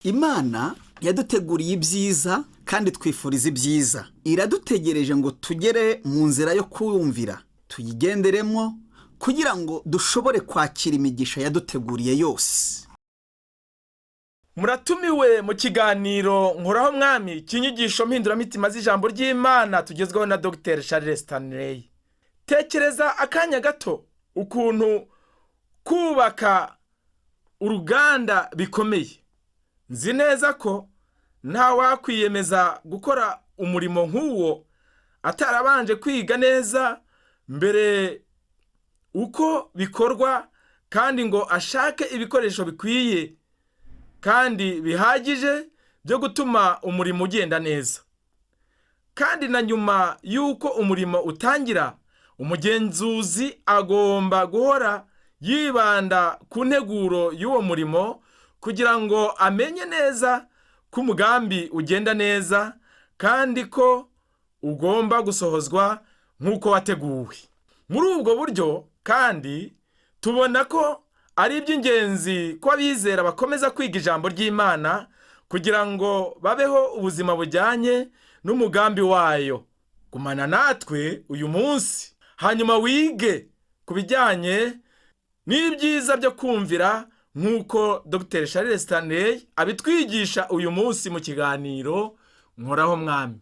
Imana yaduteguriye ibyiza kandi twifuriza ibyiza. Iradutegereje ngo tugere mu nzira yo kumvira, tuyigenderemo kugira ngo dushobore kwakira imigisha yaduteguriye yose. Muratumiwe mu kiganiro Nkoraho Mwami cy'inyigisho mpinduramitima z'ijambo ry'Imana tugezweho na Dr Charles Stanley. Tekereza akanya gato ukuntu kubaka uruganda bikomeye. Nzi neza ko nta wakwiyemeza gukora umurimo nk'uwo atarabanje kwiga neza mbere uko bikorwa, kandi ngo ashake ibikoresho bikwiye kandi bihagije byo gutuma umurimo ugenda neza. Kandi na nyuma y'uko umurimo utangira, umugenzuzi agomba guhora yibanda ku nteguro y'uwo murimo kugira ngo amenye neza ko umugambi ugenda neza kandi ko ugomba gusohozwa nk'uko wateguwe. Muri ubwo buryo kandi tubona ko ari iby'ingenzi ko abizera bakomeza kwiga ijambo ry'Imana kugira ngo babeho ubuzima bujyanye n'umugambi wayo. Gumana natwe uyu munsi, hanyuma wige ku bijyanye n'ibyiza byo kumvira nk'uko Dr Charles Stanley abitwigisha uyu munsi mu kiganiro Nkoraho Mwami.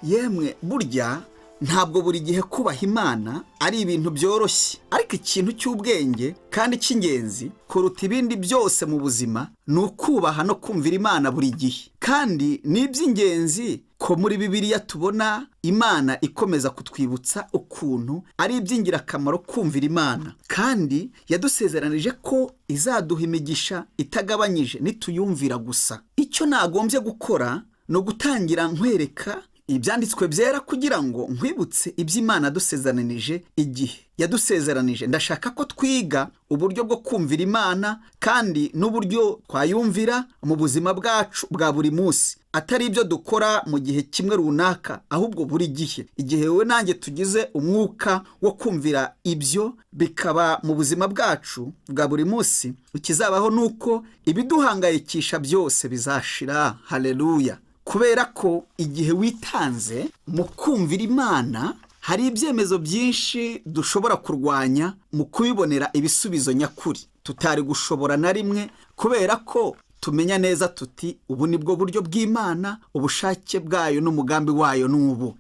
Yemwe, burya ntabwo buri gihe kubaha Imana ari ibintu byoroshye, ariko ikintu cy'ubwenge kandi cy'ingenzi kuruta ibindi byose mu buzima ni ukubaha no kumvira Imana buri gihe. Kandi ni iby'ingenzi ko muri Bibiliya tubona Imana ikomeza kutwibutsa ukuntu ari iby'ingirakamaro kumvira Imana, kandi yadusezeranije ko izaduha imigisha itagabanyije nituyumvira gusa. Icyo nagombye gukora ni ugutangira nkwereka ibyanditswe byera kugira ngo nkwibutse iby'Imana yadusezeranije igihe yadusezeranije. Ndashaka ko twiga uburyo bwo kumvira Imana kandi n'uburyo twayumvira mu buzima bwacu bwa buri munsi, atari ibyo dukora mu gihe kimwe runaka, ahubwo buri gihe. Igihe wowe nanjye tugize umwuka wo kumvira, ibyo bikaba mu buzima bwacu bwa buri munsi, ikizabaho ni uko ibiduhangayikisha byose bizashira. Haleluya! Kubera ko igihe witanze mu kumvira Imana, hari ibyemezo byinshi dushobora kurwanya mu kubibonera ibisubizo nyakuri tutari gushobora na rimwe, kubera ko tumenya neza tuti ubu ni bwo buryo bw'Imana, ubushake bwayo n'umugambi wayo n'ubu.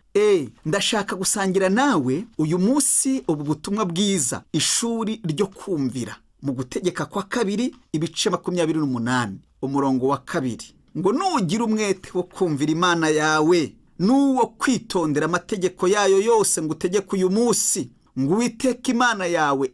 Ndashaka gusangira nawe uyu munsi ubu butumwa bwiza, ishuri ryo kumvira, mu Gutegeka kwa Kabiri ibice 28 umurongo wa 2, ngo nugira umwete wo kumvira Imana yawe n'uwo kwitondera amategeko yayo yose ngo utegeke uyu munsi, ngo Uwiteka Imana yawe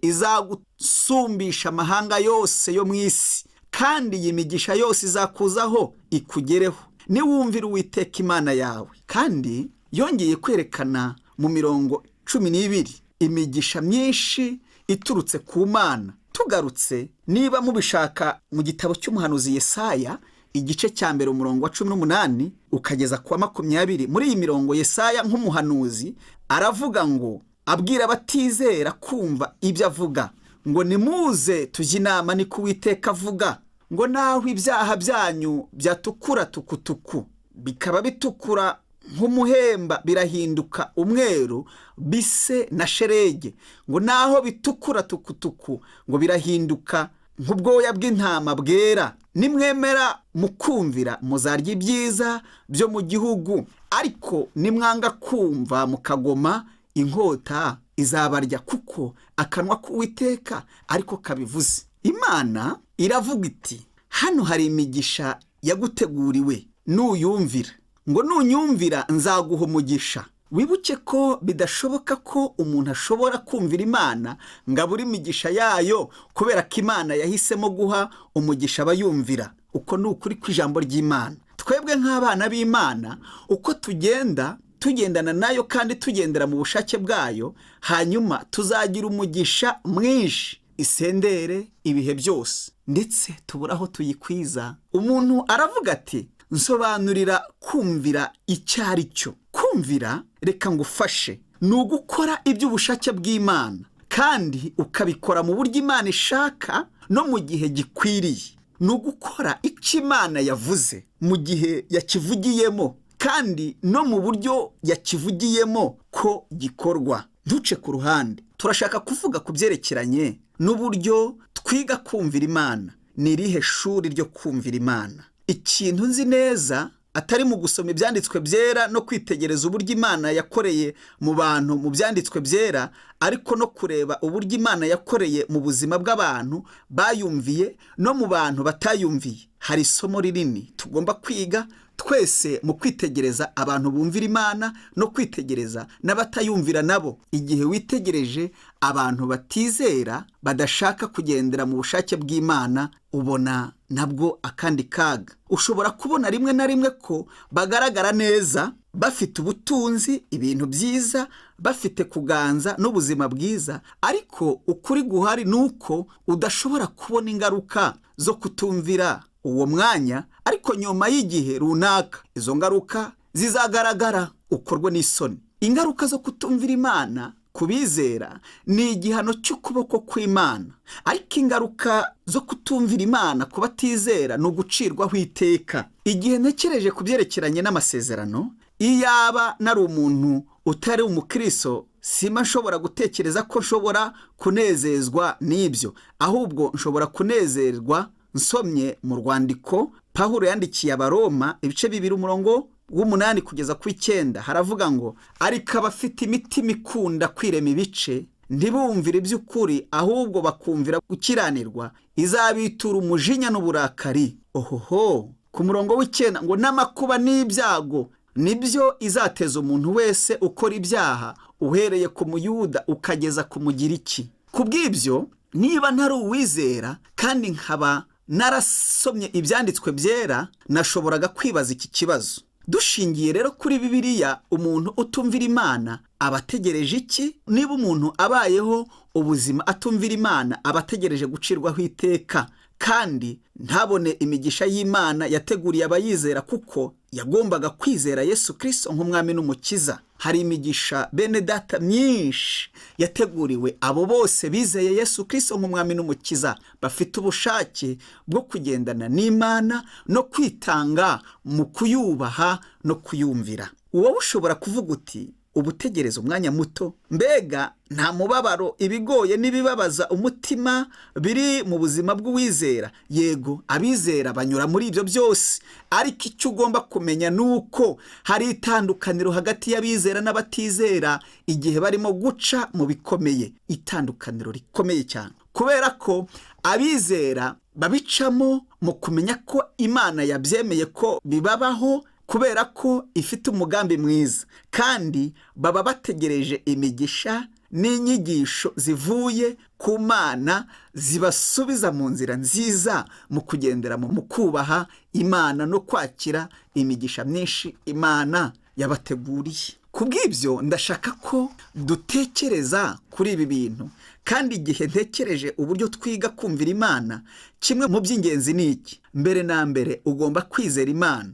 izagusumbisha amahanga yose yo mu isi, kandi iyi migisha yose izakuzaho ikugereho niwumvira Uwiteka Imana yawe. Kandi yongeye kwerekana mu mirongo 12 imigisha myinshi iturutse ku Mana. Tugarutse niba mubishaka mu gitabo cy'umuhanuzi Yesaya igice cya 1 umurongo wa 18 ukageza ku wa 20, muri iyi mirongo Yesaya nk'umuhanuzi aravuga ngo abwira abatizera kumva ibyo avuga ngo nimuze tujye inama, niko Uwiteka avuga, ngo naho ibyaha byanyu byatukura tukutuku bikaba bitukura nk'umuhemba birahinduka umweru bise na sherege, ngo naho bitukura tukutuku ngo birahinduka nk'ubwoya bw'intama bwera. Nimwemera mukumvira muzarya ibyiza byo mu gihugu, ariko nimwanga kumva mukagoma, inkota izabarya, kuko akanwa k'Uwiteka ariko kabivuze. Imana iravuga iti hano hari imigisha yaguteguriwe nuyumvira, ngo nunyumvira nzaguha umugisha. Wibuke ko bidashoboka ko umuntu ashobora kumvira Imana ngo abure imigisha yayo, kubera ko Imana yahisemo guha umugisha abayumvira. Uko ni ukuri kw'ijambo ry'Imana. Twebwe nk'abana b'Imana, uko tugenda tugendana nayo kandi tugendera mu bushake bwayo, hanyuma tuzagira umugisha mwinshi. Isendere ibihe byose, ndetse tubura aho tuyikwiza. Umuntu aravuga ati: "Nsobanurira kumvira icyo ari cyo." Kumvira, reka ngufashe, ni ugukora iby'ubushake bw'Imana kandi ukabikora mu buryo Imana ishaka no mu gihe gikwiriye. Ni ugukora icyo Imana yavuze mu gihe yakivugiyemo kandi no mu buryo yakivugiyemo ko gikorwa, ntuce ku ruhande. Turashaka kuvuga ku byerekeranye n'uburyo twiga kumvira Imana. Ni irihe shuri ryo kumvira Imana? Ikintu nzi neza, atari mu gusoma ibyanditswe byera no kwitegereza uburyo Imana yakoreye mu bantu mu byanditswe byera, ariko no kureba uburyo Imana yakoreye mu buzima bw'abantu bayumviye no mu bantu batayumviye, hari isomo rinini tugomba kwiga twese mu kwitegereza abantu bumvira Imana no kwitegereza n'abatayumvira nabo. Igihe witegereje abantu batizera, badashaka kugendera mu bushake bw'Imana, ubona nabwo akandi kaga. Ushobora kubona rimwe na rimwe ko bagaragara neza, bafite ubutunzi, ibintu byiza, bafite kuganza n'ubuzima bwiza, ariko ukuri guhari ni uko udashobora kubona ingaruka zo kutumvira uwo mwanya, ariko nyuma y'igihe runaka izo ngaruka zizagaragara, ukorwe n'isoni. Ingaruka zo kutumvira Imana ku bizera ni igihano cy'ukuboko kw'Imana, ariko ingaruka zo kutumvira Imana ku batizera ni ugucirwaho iteka. Igihe ntekereje ku byerekeranye n'amasezerano, iyaba nari umuntu utari umukristo, sima nshobora gutekereza ko nshobora kunezezwa n'ibyo, ahubwo nshobora kunezerwa nsomye mu rwandiko Pawulo yandikiye Abaroma, ibice 2, umurongo w'8 kugeza ku 9. Haravuga ngo: "Ariko abafite imitima ikunda kwirema ibice, ntibumvire iby'ukuri ahubwo bakumvira gukiranirwa, izabitura umujinya n'uburakari." Ohoho! Ku murongo w'9 ngo: "N'amakuba n'ibyago nibyo izateza umuntu wese ukora ibyaha, uhereye ku Muyuda ukageza ku Mugiriki." Ku bw'ibyo, niba ntari uwizera kandi nkaba narasomye ibyanditswe byera, nashoboraga kwibaza iki kibazo. Dushingiye rero kuri Bibiliya, umuntu utumvira Imana aba ategereje iki? Niba umuntu abayeho ubuzima atumvira Imana, aba ategereje gucirwaho iteka kandi ntabone imigisha y'Imana yateguriye abayizera, kuko yagombaga kwizera Yesu Kirisito nk'umwami n'umukiza. Hari imigisha, bene data, myinshi yateguriwe abo bose bizeye Yesu Kirisito nk'umwami n'umukiza, bafite ubushake bwo kugendana n'Imana no kwitanga mu kuyubaha no kuyumvira. Wowe ushobora kuvuga uti: "Uba utegereza umwanya muto, mbega nta mubabaro, ibigoye n'ibibabaza umutima biri mu buzima bw'uwizera?" Yego, abizera banyura muri ibyo byose, ariko icyo ugomba kumenya ni uko hari itandukaniro hagati y'abizera n'abatizera igihe barimo guca mu bikomeye, itandukaniro rikomeye cyane, kubera ko abizera babicamo mu kumenya ko Imana yabyemeye ko bibabaho kubera ko ifite umugambi mwiza, kandi baba bategereje imigisha n'inyigisho zivuye ku Mana zibasubiza mu nzira nziza mu kugendera mu kubaha Imana no kwakira imigisha myinshi Imana yabateguriye. Ku bw'ibyo, ndashaka ko dutekereza kuri ibi bintu, kandi igihe ntekereje uburyo twiga kumvira Imana, kimwe mu by'ingenzi ni iki: mbere na mbere ugomba kwizera Imana.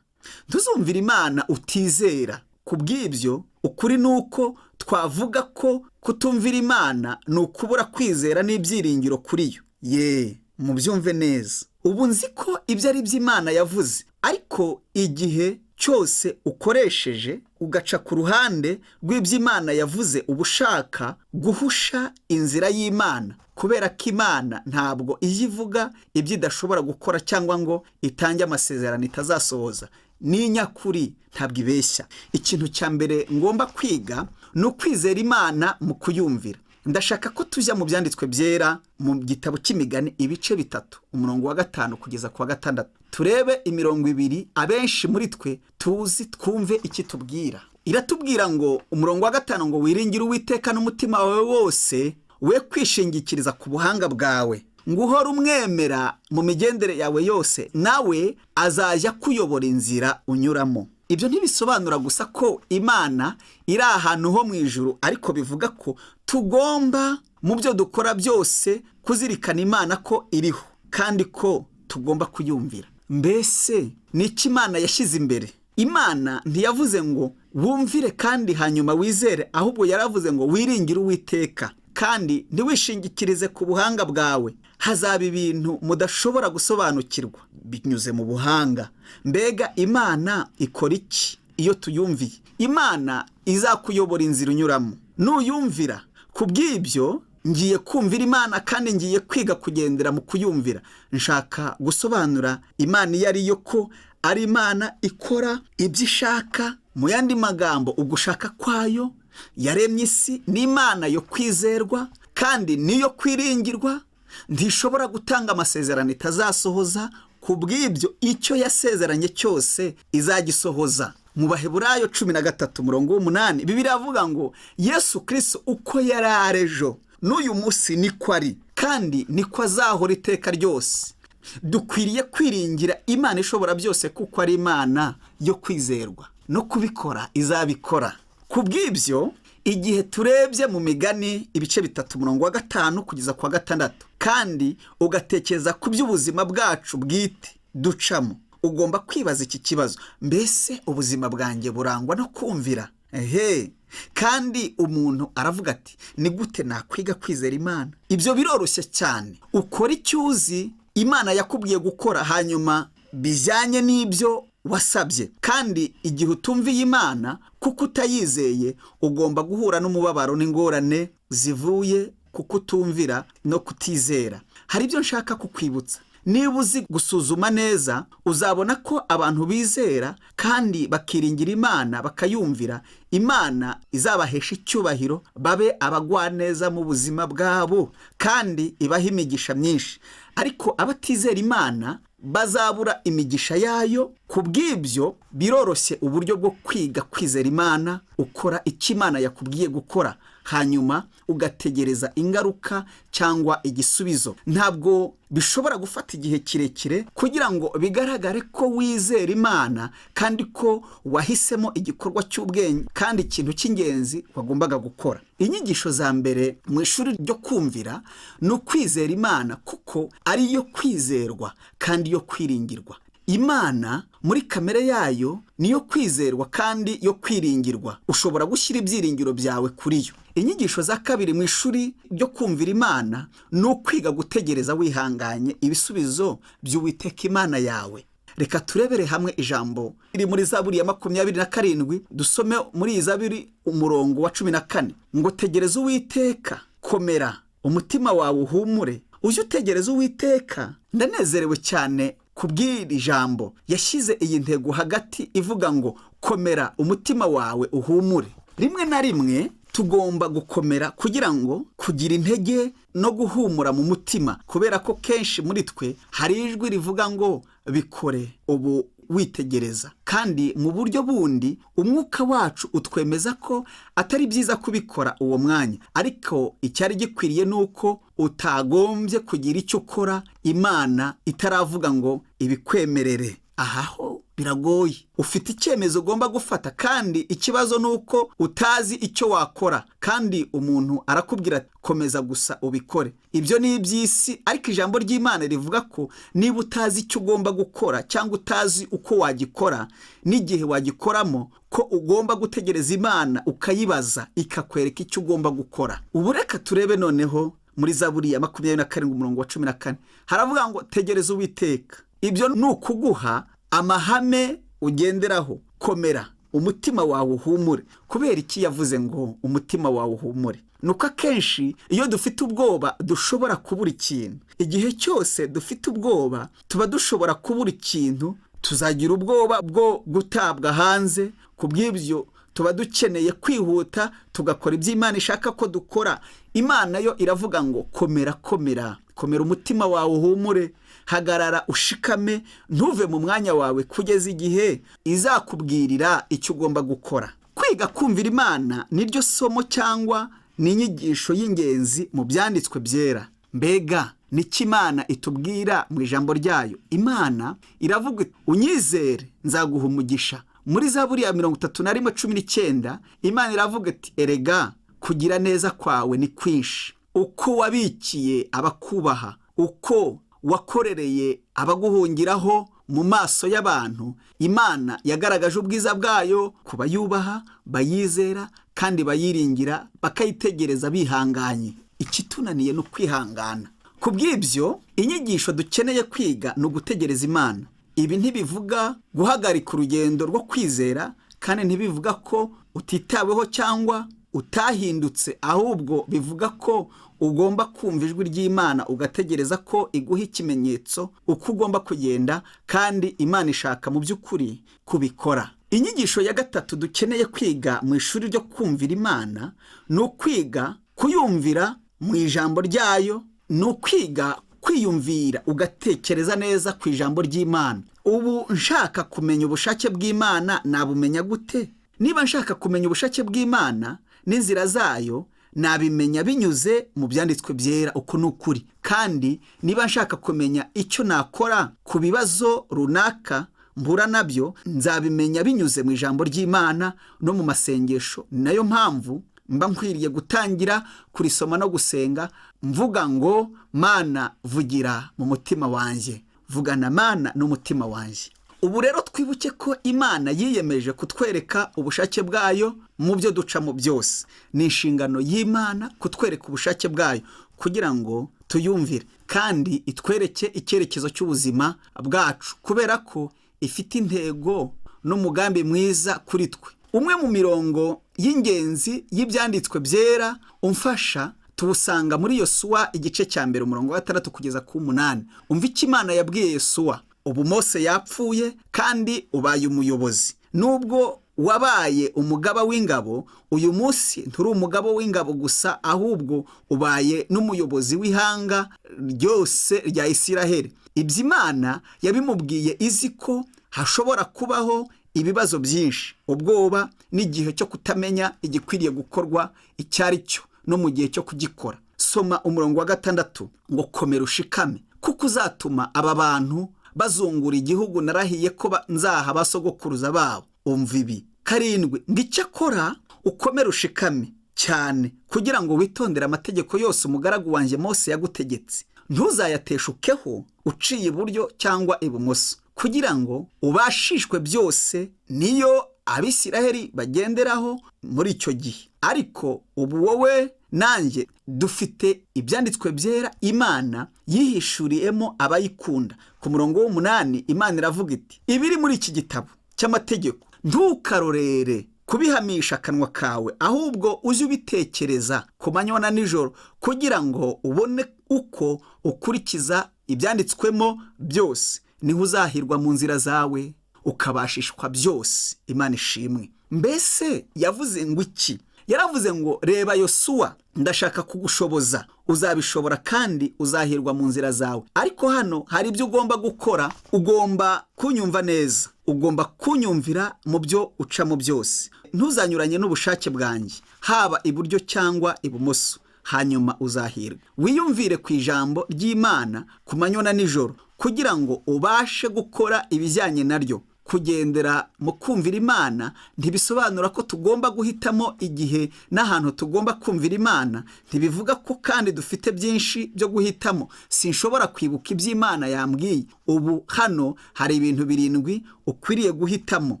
Ntuzumvira Imana utizera. Ku bw'ibyo, ukuri ni uko twavuga ko kutumvira Imana ni ukubura kwizera n'ibyiringiro kuri yo. Ye, mubyumve neza. Ubu nzi ko ibyo ari byo Imana yavuze, ariko igihe cyose ukoresheje ugaca ku ruhande rw'ibyo Imana yavuze, uba ushaka guhusha inzira y'Imana, kubera ko Imana ntabwo iyo ivuga ibyo idashobora gukora cyangwa ngo itange amasezerano itazasohoza. Ni nyakuri, ntabwo ibeshya. Ikintu cya mbere ngomba kwiga ni ukwizera Imana mu kuyumvira. Ndashaka ko tujya mu byanditswe byera, mu gitabo cy'Imigani, ibice 3, umurongo wa 5 kugeza ku wa 6, turebe imirongo ibiri abenshi muri twe tuzi, twumve iki tubwira. Iratubwira ngo, umurongo wa 5 ngo: "Wiringire Uwiteka n'umutima wawe wose, we kwishingikiriza ku buhanga bwawe, ngo uhore umwemera mu migendere yawe yose, nawe azajya kuyobora inzira unyuramo." Ibyo ntibisobanura gusa ko Imana iri ahantu ho mu ijuru, ariko bivuga ko Tugomba mu byo dukora byose kuzirikana Imana ko iriho kandi ko tugomba kuyumvira. Mbese ni iki Imana yashyize imbere? Imana ntiyavuze ngo wumvire kandi hanyuma wizere, ahubwo yaravuze ngo wiringire Uwiteka kandi ntiwishingikirize ku buhanga bwawe. Hazaba ibintu mudashobora gusobanukirwa binyuze mu buhanga. Mbega Imana ikora iki iyo tuyumviye? Imana izakuyobora inzira unyuramo nuyumvira. Ku bw'ibyo ngiye kumvira Imana kandi ngiye kwiga kugendera mu kuyumvira. Nshaka gusobanura Imana iyo ari yo, ko ari Imana ikora ibyo ishaka. Mu yandi magambo, ugushaka kwayo. Yaremye isi, ni Imana yo kwizerwa kandi niyo kwiringirwa. Ntishobora gutanga amasezerano itazasohoza. Ku bw'ibyo icyo yasezeranye cyose izagisohoza. Mu Baheburayo 13:8, Bibiliya iravuga ngo Yesu Kirisito uko yari ari ejo n'uyu munsi niko ari, kandi niko azahora iteka ryose. Dukwiriye kwiringira Imana ishobora byose kuko ari Imana yo kwizerwa, no kubikora izabikora. Ku bw'ibyo igihe turebye mu Migani ibice 3 umurongo wa 5 kugeza ku wa 6, kandi ugatekereza ku by'ubuzima bwacu bwite ducamo, ugomba kwibaza iki kibazo: mbese ubuzima bwanjye burangwa no kumvira? Ehe, kandi umuntu aravuga ati ni gute nakwiga kwizera Imana? Ibyo biroroshye cyane. Ukora icyo uzi Imana yakubwiye gukora, hanyuma bijyanye n'ibyo wasabye. Kandi igihe utumviye Imana kuko utayizeye, ugomba guhura n'umubabaro n'ingorane zivuye ku kutumvira no kutizera. Hari ibyo nshaka kukwibutsa. Niba uzi gusuzuma neza, uzabona ko abantu bizera kandi bakiringira Imana bakayumvira, Imana izabahesha icyubahiro, babe abagwaneza mu buzima bwabo kandi ibahe imigisha myinshi. Ariko abatizera Imana bazabura imigisha yayo. Ku bw'ibyo biroroshye uburyo bwo kwiga kwizera Imana: ukora icyo Imana yakubwiye gukora, hanyuma ugategereza ingaruka cyangwa igisubizo. Ntabwo bishobora gufata igihe kirekire kugira ngo bigaragare ko wizera Imana kandi ko wahisemo igikorwa cy'ubwenge kandi ikintu cy'ingenzi wagombaga gukora. Inyigisho za mbere mu ishuri ryo kumvira ni ukwizera Imana, kuko ari yo kwizerwa kandi yo kwiringirwa. Imana muri kamere yayo niyo kwizerwa kandi yo kwiringirwa. Ushobora gushyira ibyiringiro byawe kuri yo. Inyigisho za kabiri mu ishuri ryo kumvira Imana ni ukwiga gutegereza wihanganye ibisubizo by'Uwiteka Imana yawe. Reka turebere hamwe ijambo riri muri Zaburi ya 27, dusome muri iyi Zaburi umurongo wa 14 ngo tegereza Uwiteka, komera umutima wawe uhumure, ujye utegereza Uwiteka. Ndanezerewe cyane kubw'iri jambo. Yashyize iyi ntego hagati ivuga ngo komera umutima wawe uhumure. Rimwe na rimwe tugomba gukomera kugira ngo kugira intege no guhumura mu mutima, kubera ko kenshi muri twe hari ijwi rivuga ngo bikore ubu witegereza. Kandi mu buryo bundi umwuka wacu utwemeza ko atari byiza kubikora uwo mwanya, ariko icyari gikwiriye ni uko utagombye kugira icyo ukora Imana itaravuga ngo ibikwemerere. Aha ho biragoye. Ufite icyemezo ugomba gufata, kandi ikibazo ni uko utazi icyo wakora, kandi umuntu arakubwira ati komeza gusa ubikore. Ibyo ni iby'isi, ariko ijambo ry'Imana rivuga ko niba utazi icyo ugomba gukora cyangwa utazi uko wagikora n'igihe wagikoramo, ko ugomba gutegereza Imana ukayibaza ikakwereka icyo ugomba gukora. Ubu reka turebe noneho muri Zaburi ya 27 umurongo wa 14, haravuga ngo tegereza Uwiteka. Ibyo ni ukuguha amahame ugenderaho. Komera umutima wawe uhumure. Kubera iki yavuze ngo umutima wawe uhumure? Nuko akenshi iyo dufite ubwoba dushobora kubura ikintu. Igihe cyose dufite ubwoba tuba dushobora kubura ikintu. Tuzagira ubwoba bwo gutabwa hanze. Ku bw'ibyo tuba dukeneye kwihuta tugakora ibyo Imana ishaka ko dukora. Imana yo iravuga ngo komera, komera, komera umutima wawe uhumure, hagarara ushikame, ntuve mu mwanya wawe kugeza igihe izakubwirira icyo ugomba gukora. Kwiga kumvira Imana niryo somo cyangwa ni inyigisho y'ingenzi mu byanditswe byera. Mbega niki Imana itubwira mu ijambo ryayo? Imana iravuga iti unyizere nzaguha umugisha. Muri Zaburi ya 31:19 Imana iravuga iti erega Kugira neza kwawe ni kwinshi, uko wabikiye abakubaha, uko wakorereye abaguhungiraho mu maso y'abantu. Imana yagaragaje ubwiza bwayo ku bayubaha, bayizera kandi bayiringira, bakayitegereza bihanganye. Ikitunaniye ni ukwihangana. Ku bw'ibyo, inyigisho dukeneye kwiga ni ugutegereza Imana. Ibi ntibivuga guhagarika urugendo rwo kwizera, kandi ntibivuga ko utitaweho cyangwa utahindutse, ahubwo bivuga ko ugomba kumva ijwi ry'Imana, ugategereza ko iguha ikimenyetso uko ugomba kugenda, kandi Imana ishaka mu by'ukuri kubikora. Inyigisho ya gatatu dukeneye kwiga mu ishuri ryo kumvira Imana ni ukwiga kuyumvira mu ijambo ryayo, ni ukwiga kwiyumvira ugatekereza neza ku ijambo ry'Imana. Ubu nshaka kumenya ubushake bw'Imana nabumenya gute? Niba nshaka kumenya ubushake bw'Imana n'inzira zayo, nabimenya binyuze mu byanditswe byera, uko ni ukuri. Kandi niba nshaka kumenya icyo nakora ku bibazo runaka mbura nabyo, nzabimenya binyuze mu ijambo ry'Imana no mu masengesho. Ni nayo mpamvu mba nkwiriye gutangira kurisoma no gusenga mvuga ngo: Mana, vugira mu mutima wanjye, vugana Mana n'umutima wanjye. Ubu rero twibuke ko Imana yiyemeje kutwereka ubushake bwayo mu byo ducamo byose. Ni inshingano y'Imana kutwereka ubushake bwayo kugira ngo tuyumvire, kandi itwereke icyerekezo cy'ubuzima bwacu, kubera ko ifite intego n'umugambi mwiza kuri twe. Umwe mu mirongo y'ingenzi y'ibyanditswe byera umfasha tuwusanga muri Yosuwa igice cya 1 umurongo wa 6 kugeza ku 8. Umva icyo Imana yabwiye Yosuwa: ubu Mose yapfuye kandi ubaye umuyobozi. Nubwo wabaye umugaba w'ingabo, uyu munsi nturi umugabo w'ingabo gusa, ahubwo ubaye n'umuyobozi w'ihanga ryose rya Isiraheli. Ibyo Imana yabimubwiye izi ko hashobora kubaho ibibazo byinshi, ubwoba n'igihe cyo kutamenya igikwiriye gukorwa icyo ari cyo no mu gihe cyo kugikora. Soma umurongo wa 6 ngo: komera ushikame, kuko uzatuma aba bantu bazungura igihugu narahiye ko nzaha basogokuruza babo. Umva ibi. 7 ngo: icyakora ukomere ushikame cyane, kugira ngo witondere amategeko yose umugaragu wanjye Mose yagutegetse, ntuzayateshukeho uciye iburyo cyangwa ibumoso, kugira ngo ubashishwe byose niyo Abisiraheli bagenderaho muri icyo gihe. Ariko ubu wowe nanjye dufite ibyanditswe byera Imana yihishuriyemo abayikunda. Ku murongo w'8 Imana iravuga iti: ibiri muri iki gitabo cy'amategeko ntukarorere kubihamisha akanwa kawe, ahubwo ujye ubitekereza ku manywa na nijoro, kugira ngo ubone uko ukurikiza ibyanditswemo byose, niho uzahirwa mu nzira zawe ukabashishwa byose. Imana ishimwe. Mbese yavuze ngo iki? Yaravuze ngo: reba Yosuwa, ndashaka kugushoboza, uzabishobora kandi uzahirwa mu nzira zawe. Ariko hano hari ibyo ugomba gukora. Ugomba kunyumva neza, ugomba kunyumvira mu byo ucamo byose, ntuzanyuranye n'ubushake bwanjye, haba iburyo cyangwa ibumoso, hanyuma uzahirwa. Wiyumvire ku ijambo ry'Imana ku manywa na nijoro, kugira ngo ubashe gukora ibijyanye naryo. Kugendera mu kumvira Imana ntibisobanura ko tugomba guhitamo igihe n'ahantu tugomba kumvira Imana. Ntibivuga ko kandi dufite byinshi byo guhitamo. Sinshobora kwibuka iby'Imana yambwiye. Ubu hano hari ibintu 7 ukwiriye guhitamo.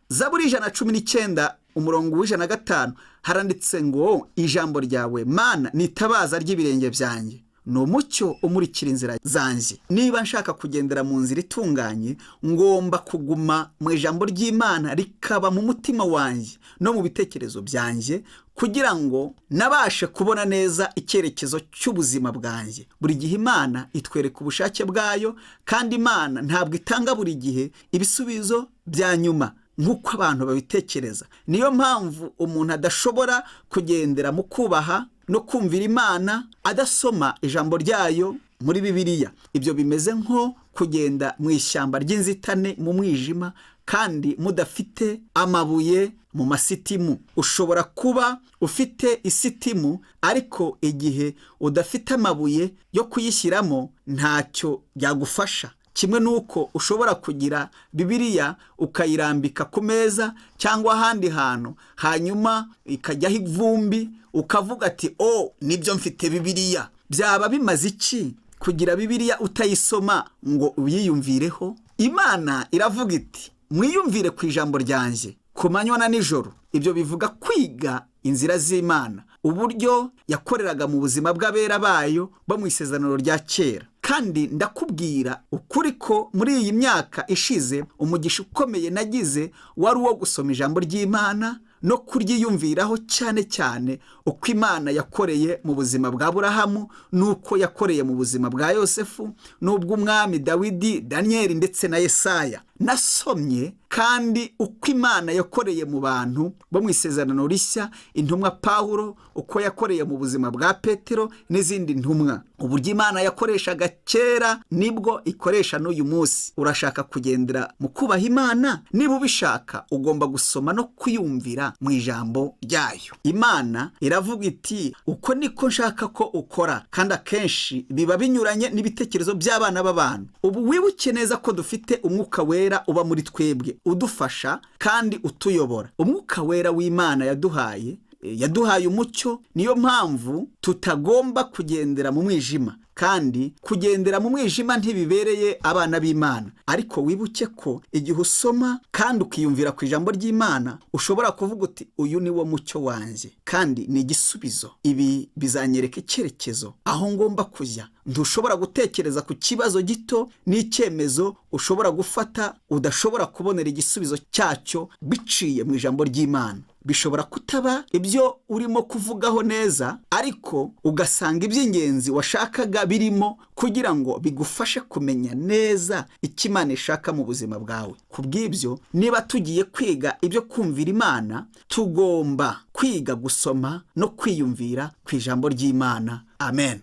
Zaburi 119 umurongo w'105 haranditse ngo: ijambo ryawe Mana ni itabaza ry'ibirenge byanjye, ni umucyo umurikira inzira zanjye. Niba nshaka kugendera mu nzira itunganye, ngomba kuguma mu ijambo ry'Imana rikaba mu mutima wanjye no mu bitekerezo byanjye, kugira ngo nabashe kubona neza icyerekezo cy'ubuzima bwanjye. Buri gihe Imana itwereka ubushake bwayo, kandi Imana ntabwo itanga buri gihe ibisubizo bya nyuma nk'uko abantu babitekereza. Niyo mpamvu umuntu adashobora kugendera mu kubaha no kumvira Imana adasoma ijambo ryayo muri Bibiliya. Ibyo bimeze nko kugenda mu ishyamba ry'inzitane mu mwijima kandi mudafite amabuye mu masitimu. Ushobora kuba ufite isitimu, ariko igihe udafite amabuye yo kuyishyiramo ntacyo byagufasha. Kimwe n'uko ushobora kugira Bibiliya ukayirambika ku meza cyangwa ahandi hantu, hanyuma ikajyaho ivumbi, ukavuga ati o nibyo mfite Bibiliya. Byaba bimaze iki kugira Bibiliya utayisoma ngo uyiyumvireho? Imana iravuga iti mwiyumvire ku ijambo ryanjye ku manywa na nijoro. Ibyo bivuga kwiga inzira z'Imana, uburyo yakoreraga mu buzima bw'abera bayo bo mu isezerano rya kera. Kandi ndakubwira ukuri ko muri iyi myaka ishize umugisha ukomeye nagize wari uwo gusoma ijambo ry'Imana no kuryiyumviraho, cyane cyane uko Imana yakoreye mu buzima bwa Aburahamu n'uko yakoreye mu buzima bwa Yosefu n'ubw'umwami Dawidi, Daniyeli ndetse na Yesaya. Nasomye kandi uko Imana yakoreye mu bantu bo mu isezerano rishya, intumwa Pawulo, uko yakoreye mu buzima bwa Petero n'izindi ntumwa. Uburyo Imana yakoreshaga kera nibwo ikoresha n'uyu munsi. Urashaka kugendera mu kubaha Imana? Niba ubishaka ugomba gusoma no kuyumvira mu ijambo ryayo. Imana iravuga iti uko niko nshaka ko ukora, kandi akenshi biba binyuranye n'ibitekerezo by'abana b'abantu. Ubu wibuke neza ko dufite umwuka wera uba muri twebwe, udufasha kandi utuyobora. Umwuka wera w'Imana yaduhaye umucyo, niyo mpamvu tutagomba kugendera mu mwijima. Kandi kugendera mu mwijima ntibibereye abana b'Imana. Ariko wibuke ko igihe usoma kandi ukiyumvira ku ijambo ry'Imana, ushobora kuvuga uti uyu ni wo mucyo wanjye kandi ni igisubizo. Ibi bizanyereka icyerekezo aho ngomba kujya. Ntushobora gutekereza ku kibazo gito n'icyemezo ushobora gufata udashobora kubonera igisubizo cyacyo biciye mu ijambo ry'Imana. Bishobora kutaba ibyo urimo kuvugaho neza, ariko ugasanga iby'ingenzi washakaga birimo kugira ngo bigufashe kumenya neza icyo Imana ishaka mu buzima bwawe. Ku bw'ibyo, niba tugiye kwiga ibyo kumvira Imana, tugomba kwiga gusoma no kwiyumvira ku ijambo ry'Imana. Amen.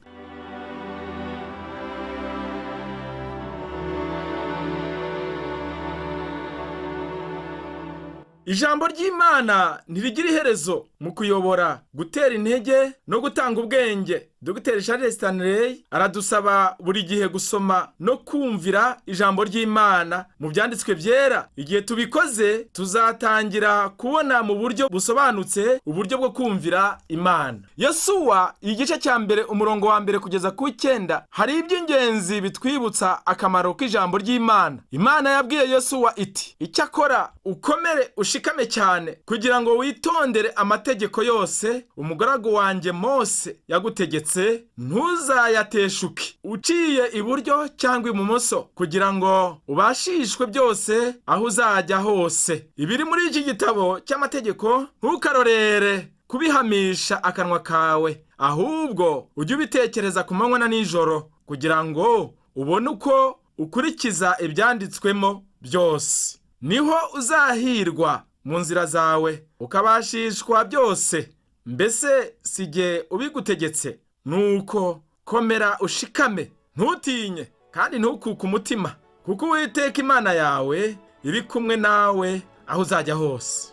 Ijambo ry'Imana ntirigira iherezo mu kuyobora, gutera intege no gutanga ubwenge. Dr Charles Stanley aradusaba buri gihe gusoma no kumvira ijambo ry'Imana mu byanditswe byera. Igihe tubikoze tuzatangira kubona mu buryo busobanutse uburyo bwo kumvira Imana. Yosuwa igice cya 1 umurongo wa 1 kugeza ku 9 hari iby'ingenzi bitwibutsa akamaro k'ijambo ry'Imana. Imana yabwiye Yosuwa iti icyakora ukomere ushikame cyane kugira ngo witondere amategeko yose umugaragu wanjye Mose yagutegetse, ntuzayateshuke uciye iburyo cyangwa ibumoso, kugira ngo ubashishwe byose aho uzajya hose. Ibiri muri iki gitabo cy'amategeko ntukarorere kubihamisha akanwa kawe, ahubwo ujye ubitekereza ku manywa na nijoro, kugira ngo ubone uko ukurikiza ibyanditswemo byose. Niho uzahirwa mu nzira zawe, ukabashishwa byose. Mbese sijye ubigutegetse? Nuko komera ushikame, ntutinye kandi ntukuke umutima, kuko Uwiteka Imana yawe iri kumwe nawe aho uzajya hose.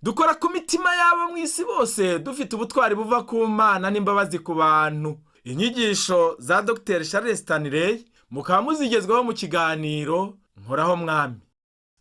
Dukora ku mitima yabo mu isi bose dufite ubutwari buva ku Mana n'imbabazi ku bantu. Inyigisho za Dr Charles Stanley mukaba muzigezwaho mu kiganiro Nkoraho Mwami.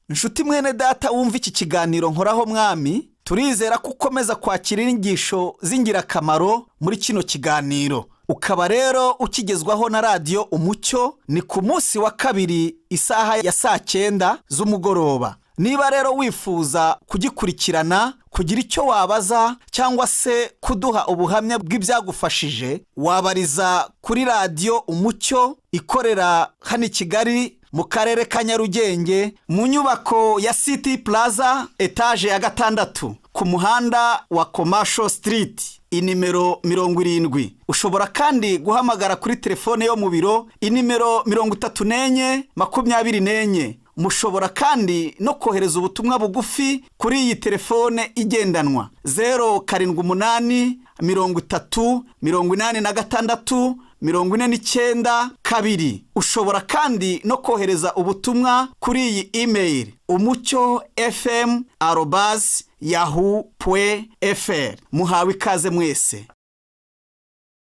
Inshuti mwene data wumva iki kiganiro Nkoraho Mwami, turizera ko ukomeza kwakira inyigisho z'ingirakamaro muri kino kiganiro. Ukaba rero ukigezwaho na radiyo Umucyo, ni ku munsi wa kabiri isaha ya 9:00 z'umugoroba. Niba rero wifuza kugikurikirana, kugira icyo wabaza cyangwa se kuduha ubuhamya bw'ibyagufashije, wabariza kuri radiyo Umucyo ikorera hano i Kigali mu karere ka Nyarugenge, mu nyubako ya City Plaza etaje ya 6 ku muhanda wa Commercial Street inimero 70. Ushobora kandi guhamagara kuri telefone yo mu biro inimero 34 24. Mushobora kandi no kohereza ubutumwa bugufi kuri iyi telefone igendanwa 078 30 86 49 2. Ushobora kandi no kohereza ubutumwa kuri iyi email umucyo fm@. yahoo pwe fr. Muhawe ikaze mwese.